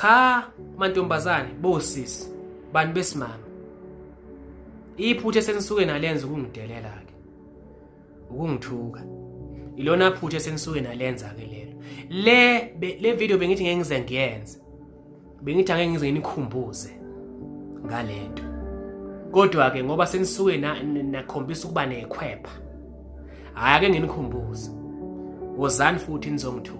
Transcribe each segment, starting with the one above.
Cha mantombazane, bosisi, bantu besimame, iphutha esenisuke nalenza ukungidelela ke, ukungithuka, ilona phutha esenisuke nalenza ke lelo. Le video bengithi ngeke ngize ngiyenze, bengithi angeke ngize nginikhumbuze ngalento, kodwa ke ngoba senisuke nakhombisa ukuba nekhwepha, hhayi, ake nginikhumbuze. Wozani futhi nizongithuka.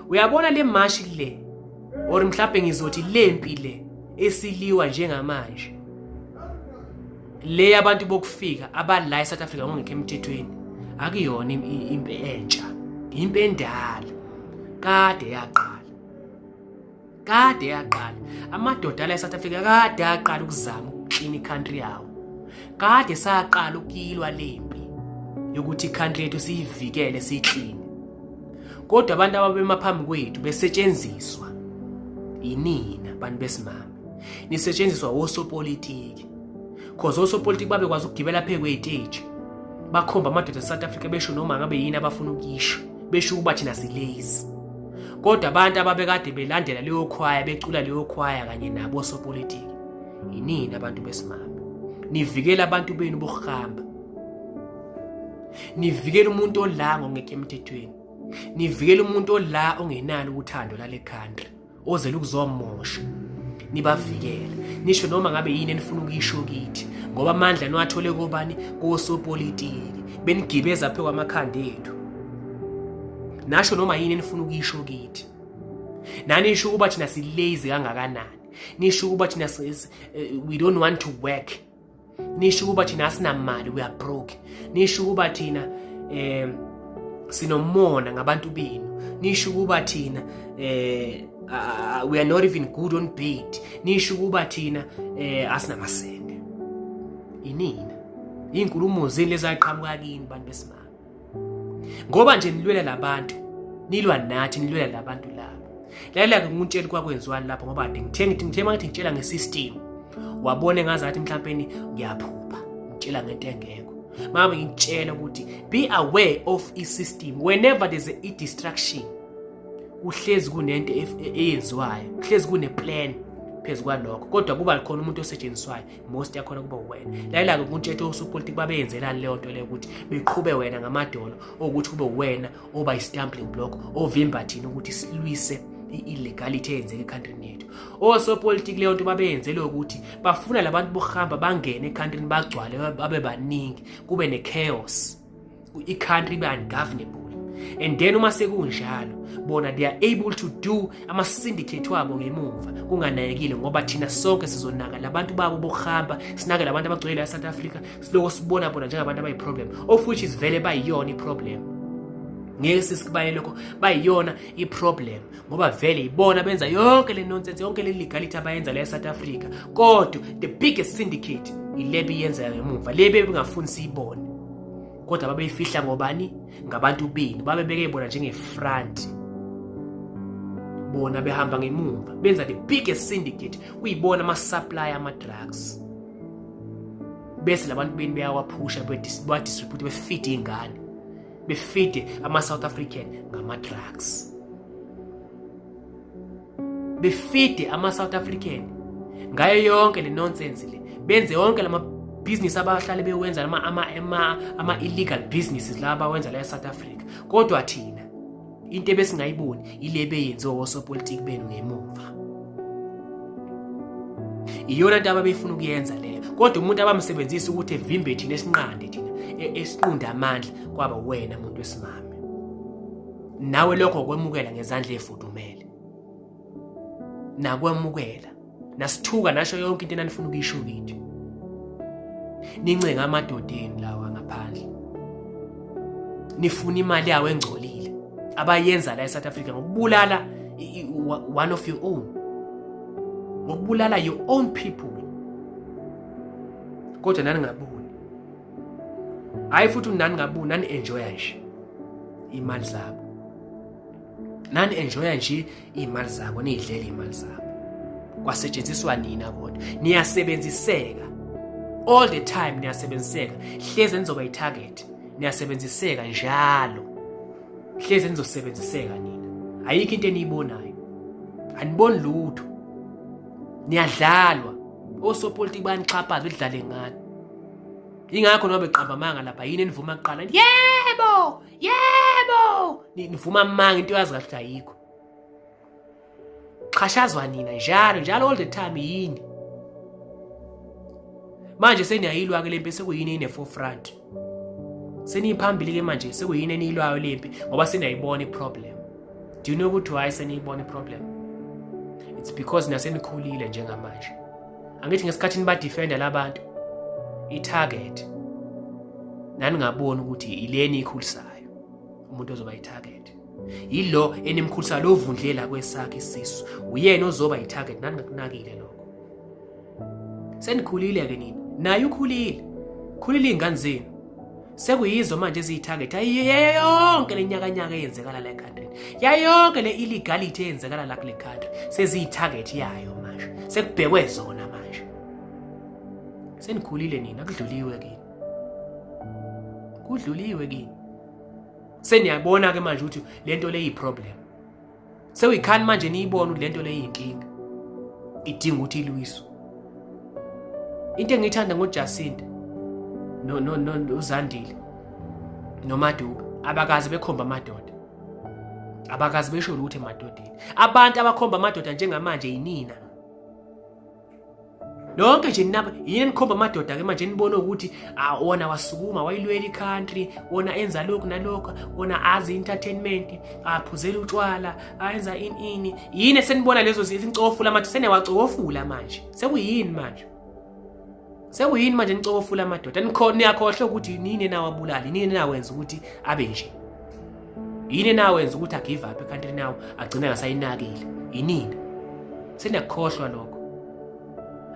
Uyabona le mashi le, or mhlawumbe ngizothi lempi le esiliwa njengamanje le abantu bokufika abala eSouth Africa ngokungekho emthethweni, akuyona impi entsha, impi endala, kade yaqala, kade yaqala. Amadoda ala eSouth Africa kade aqala ukuzama ukuklina i-country yawo, kade saqala ukuyilwa lempi yokuthi i-country yethu siyivikele, siyikline, kodwa abantu ababema phambi kwethu besetshenziswa yinina bantu besimame, nisetshenziswa osopolitiki, 'cause osopolitiki babekwazi ukugibela phezu kwey'teji, bakhomba amadoda e-South Africa, besho noma ngabe yini abafuna ukuyisho, besho ukuba thina si-lazy. Kodwa abantu ababekade belandela leyo khwaya, becula leyo khwaya kanye nabo osopolitiki, yinini abantu besimame. Nivikela abantu benu bokuhamba, nivikela umuntu ola ngongekho emthethweni, nivikela umuntu ola ongenalo uthando lale country, ozela ukuzomosha. Nibavikele, nisho noma ngabe yini enifuna ukuyisho kithi, ngoba amandla niwathole kobani? Kosopolitiki. Benigibeza phe kwamakhanda ethu, nasho noma yini enifuna ukuyisho kithi. Nanisho ukuba thina si-lazy kangakanani, nisho ukuba thina we don't want to work, nisho ukuba thina asinamali, we are broke, nisho ukuba thina sinomona ngabantu benu, nisho ukuba thina we are not even good on bed, nisho ukuba thina asinamasende. Inina izinkulumo zeni lezaqhamuka kini bantu besimame, ngoba nje nilwela labantu, nilwa nathi, nilwela labantu laba. Lalela-ke, ngikuntshela kwakwenziwani lapho, ngoba kade ngithe ngithi ngithe mangithi ngitshela nge-system, wabona engazathi mhlampeni ngiyaphupha, ngitshela ngento engekho. Mangabe ngikutshela ukuthi be aware of i-system, whenever there's a distraction, kuhlezi kunento eyenziwayo, kuhlezi kune-plan phezu kwalokho, kodwa kuba khona umuntu osetshenziswayo, most yakhona kuba wena. Lalela-ke, ukuntshela osopolitiki babeyenzelani leyo nto leyo, ukuthi beqhube wena ngamadolo, ukuthi kube wena oba i-stumbling block ovimba thina ukuthi silwise i-illegality eyenzeka e-countryni yethu. Osopolitiki leyo nto babeyenzele ukuthi bafuna labantu bokuhamba bangene e-countryni, bagcwale, babe baningi, kube ne-chaos, i-country ibe ungovernable, and then uma sekunjalo bona they are able to do ama-syndicate wabo ngemuva kunganakekile, ngoba thina sonke sizonaka labantu babo bokuhamba, sinake labantu abagcwele la e-South Africa, siloko sibona bona njengabantu abayi-problem, of which is vele bayiyona i-problem. Ngeke sisikubaye lokho, bayiyona i-problem, ngoba vele ibona benza yonke le nonsense, yonke le illegality abayenza la e-South Africa. Kodwa the biggest syndicate ile biyenzeka ngemuva, le bebengafuni siyibone, kodwa babeyifihla ngobani? Ngabantu benu. Babebeke bona njenge-front, bona behamba ngemuva, benza the biggest syndicate, kuyibona ama-supplier ama-drugs, bese labantu beni beyawaphusha, badistribute, befide iy'ngane, befide ama-South African ngama-drugs, befide ama-South African ngayo yonke le nonsense le, benze yonke lama business abahlale bewenza, ama-illegal businesses la abawenza la e-South Africa. Kodwa thina into ebesingayiboni ile beyenziwa osopolitiki benu ngemuva, iyona nto ababefuna ukuyenza leyo. Kodwa umuntu abamsebenzisa ukuthi evimbe thina, esinqande thina, esinqunde amandla, kwaba wena muntu wesimame. Nawe lokho kwemukela ngezandla ezifudumele, nakwemukela, nasithuka, nasho yonke into enanifuna ukuyisho kithi, nincenga amadodeni lawa ngaphandle, nifuna imali yawo engcolile abayenza la eSouth Africa ngokubulala one of your own, ngokubulala your own people. Kodwa nani ngaboni, hayi futhi nani ngaboni, nani enjoya nje imali zabo, nani enjoya nje iy'mali zabo, niyidlela iy'mali zabo, kwasetshenziswa nina. Kodwa niyasebenziseka all the time, niyasebenziseka, hleze nizoba i-target, niyasebenziseka njalo, hleze nizosebenziseka nina. Ayikho into eniyibonayo. Aniboni lutho, niyadlalwa. Osopolitiki banixhaphaza, bedlale ngani. Ingakho noma beqamba amanga lapha, yini enivuma kuqala? Yebo, yebo, nivuma amanga, into yazi kahle ayikho. Xhashazwa nina njalo njalo, all the time. Yini manje seniyayilwa ke lempi? Sekuyini ine forefront, seniyiphambili ke manje? Sekuyini eniyilwayo lempi? Ngoba seniyayibona iproblem. Do you know ukuthi why seniyibona iproblem? It's because nasenikhulile njengamanje. Angithi ngesikhathi nibadefenda labantu, i-target, naningaboni ukuthi ileni ikhulisayo umuntu ozoba i-target? Yilo enimkhulisa lo vundlela kwesakhe isisu, uyena ozoba i-target. Naningakunakile lokho. Senikhulile ke nina, naye ukhulile, khulile iy'ngane zenu, sekuyizo manje eziyi-target. Yonke le nyakanyaka eyenzekala la ekhantrini, yayonke le illegality eyenzekala la kule country, seziyi-target yayo manje, sekubhekwe zona manje. Senikhulile nina, kudluliwe kini, kudluliwe kini. Seniyabona ke manje ukuthi lento le iyi-problem. Sekuyikhani manje niyibona ukuthi lento le iyinkinga, idinga ukuthi ilwiswe. Into engiyithanda ngoJacinta no no no uZandile noMaduka, abakazi bekhomba amadoda, abakazi besho lutho emadodeni. Abantu abakhomba amadoda njengamanje yinina nonke nje. Nina yini enikhomba amadoda ke manje? Nibone ukuthi wona wasukuma wayilwela i-country, wona enza lokhu nalokhu, wona azi entertainment, aphuzela utshwala, ayenza ini ini. Yini esenibona lezo zincofula manje? Seniyawacofula manje. Sekuyini manje? Sekuyini manje nicofula amadoda? Niyakhohlwa ukuthi nini nawabulala, nini nawenza ukuthi abe nje, yini nawenza ukuthi agive up ekhantrini nawo, agcina ngasayinakile. Yinini seniyakukhohlwa lokho.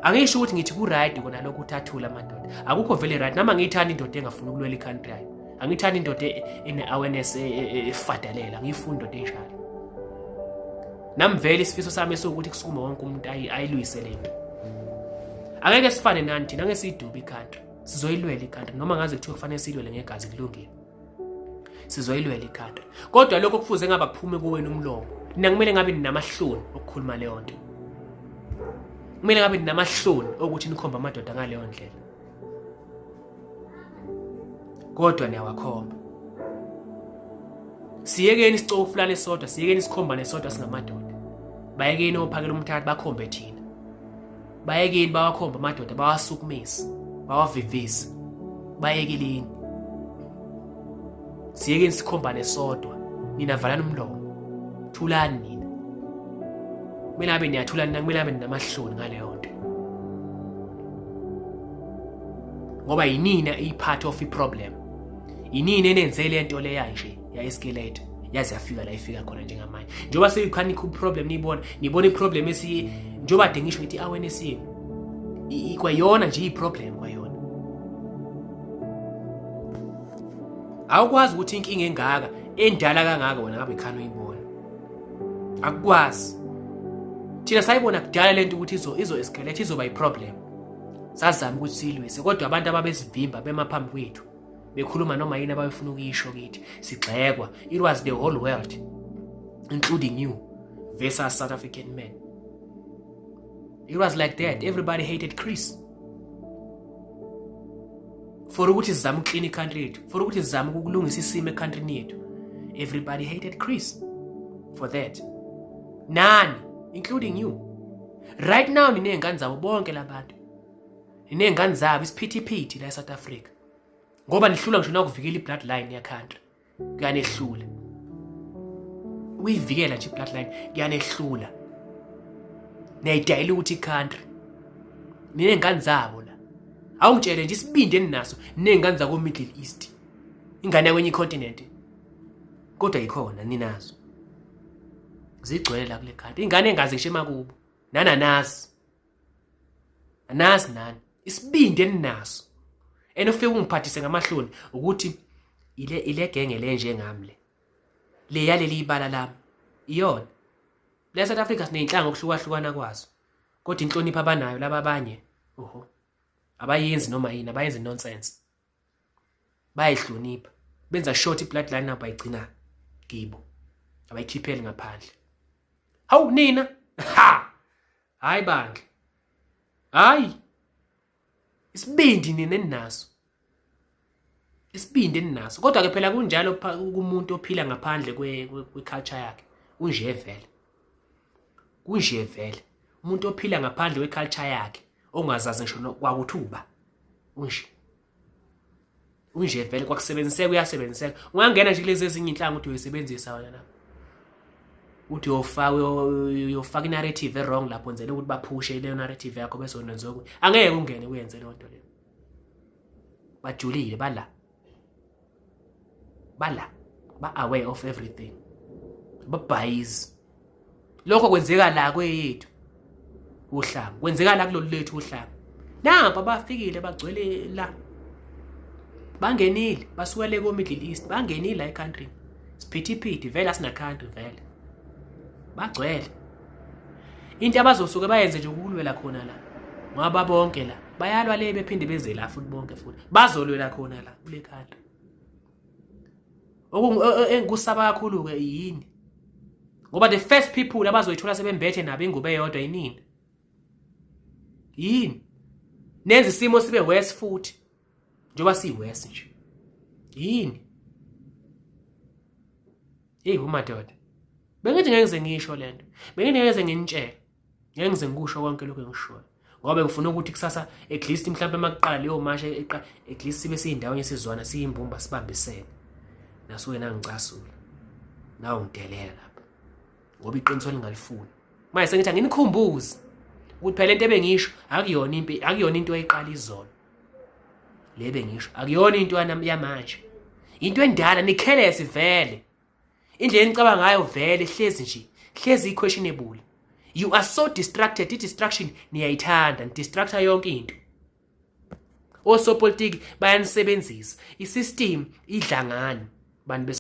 Angisho ukuthi ngithi ku-right kona lokho ukuthi athule amadoda. Akukho vele right. Nami angiyithandi indoda engafuni ukulwela i-country yayo. Angiyithandi indoda ene-awareness efadalela. Angiyifuni indoda enjalo. Nami vele isifiso sami esiwukuthi kusukume wonke umuntu ayilwise le nto. Angeke sifane nani thina, angeke siyidube i-country. Sizoyilwela i-country noma ngaze kuthiwe kufanele siyilwele ngegazi, kulungile, sizoyilwela i-country. Kodwa lokho kufuze ngaba kuphume kuwena umlomo. Nina kumele ngabe ninamahloni okukhuluma leyo nto. Kumele ngabe ninamahloni okuthi nikhomba amadoda ngaleyo ndlela, kodwa niyawakhomba. Siyekeni isicofulane sodwa, siyekeni isikhombane sodwa singamadoda. Bayekeni ophakela umthatha bakhombe thina. Bayekeni bawakhomba amadoda, bawasukumise, bawavivise. Bayekeleni, siyekeni sikhombane sodwa. Nina valani umlomo, thulani nina. Kumele abe niyathula nina, kumele abe ninamahloni ngaleyo nto, ngoba yinina i-part of i-problem. Yinini enenze le nto leya nje ya-escalate yaze yafika la ifika khona njengamanje, njengoba seyikhani problem niyibona, nibona i-problem esi njengoba de ngisho ngithi i-awareness yenu kwayona nje iyi-problem kwayona. Awukwazi ukuthi inkinga engaka, endala kangaka, wena ngabe khani uyibona? Akukwazi. Thina sayibona kudala lento ukuthi izo escalate, izoba i-problem. Sazama ukuthi siyilwise, kodwa abantu ababesivimba bema phambi kwethu bekhuluma noma yini ababefuna ukuyisho kithi, sigxekwa. It was the whole world, including you, versus South African men. It was like that. Everybody hated Chris for ukuthi sizame ukuclean i-country yethu, for ukuthi sizame ukulungisa isimo ekhantrini yethu. Everybody hated Chris for that. Nani, including you right now, niney'ngane zabo bonke labantu, niney'ngane zabo, isiphithiphithi la e-South Africa, ngoba nihlula ngisho nakuvikela i-bloodline ye-country. Kuyanehlula ukuyivikela nje i-bloodline, kuyanehlula. Niyayidayela ukuthi i-country niney'ngane zabo la. Awungitshele nje isibindi eninaso, niney'ngane zako-Middle East, ingane yakwenye i-continent, kodwa yikhona ninazo zigcwele la kule country, ingane engazi ngisho emakubo. Nananazi, anazi nani isibindi eninaso. And ufike ungiphathise ngamahloni ukuthi ile genge le njengami, le yaleli ibala lami iyona le. South Africa sineyinhlanga okuhlukahlukana kwazo, kodwa inhlonipho abanayo laba abanye, oho, abayenzi noma yini, abayenzi nonsense, bayayihlonipha, benza sure i-bloodline nabo bayigcina kibo, abayikhipheli ngaphandle. Hawu nina. Ha, hayi bandla, hayi, isibindi nina eninaso, isibindi eninaso. Kodwa ke phela kunjalo kumuntu ophila ngaphandle kwe-culture yakhe, unje vele, kunje vele. Umuntu ophila ngaphandle kwe-culture yakhe, ongazazi ngisho kwakuthi uba unje, unje vele. Kwakusebenziseka, uyasebenziseka. Ungangena nje kulezi ezinye inhlanga uthi uyisebenzisa wena lapho, uthi uyofaka, uyofaka i-narrative e-wrong lapho, wenzele ukuthi baphushe leyo narrative yakho, bese wena wenza okubi. Angeke ungene uyenze leyo nto leyo. Bajulile bala, bala ba-aware of everything, babhayizi. Lokho kwenzeka la kweyethu uhlanga, kwenzeka la kulolu lethu uhlanga. Nampa bafikile, bagcwele la, bangenile, basuka le ko-Middle East, bangenile la e-country. Siphithiphithi vele, asina country vele, bagcwele. Into abazosuke bayenze nje ukulwela khona la, ngoba bonke la bayalwa le, bephinde beze la futhi, bonke futhi bazolwela khona la kule country. Engikusaba kakhulu-ke yini? Ngoba the first people abazoyithola sebembethe nabo ingubo eyodwa yinini? Yini nenza isimo sibe worse futhi, njengoba siyi-worse nje? Yini? Hey umadoda, bengithi ngeke ngize ngisho lento, bengithi ngeke ngize nginitshele, ngeke ngize ngikusho konke lokhu engishoyo, ngoba ngifuna ukuthi kusasa at least mhlawumbe makuqala leyo masha eqa, at least sibe siyindawonye, sizwana, siyimbumba, sibambisene. Nasuke nangicasula, nawe ngidelela lapha, ngoba iqiniso lingalifuni. Manje sengithi anginikhumbuze ukuthi phela into ebengisho akuyona impi, akuyona into eyiqala izolo le bengisho, akuyona into yamanje, into endala. Nikhelesi vele, indlela enicabanga ngayo vele hlezi nje, hlezi i-questionable. You are so distracted. I-distraction niyayithanda, nidistracta yonke into. Osopolitiki bayanisebenzisa, i-system idla ngani bantu.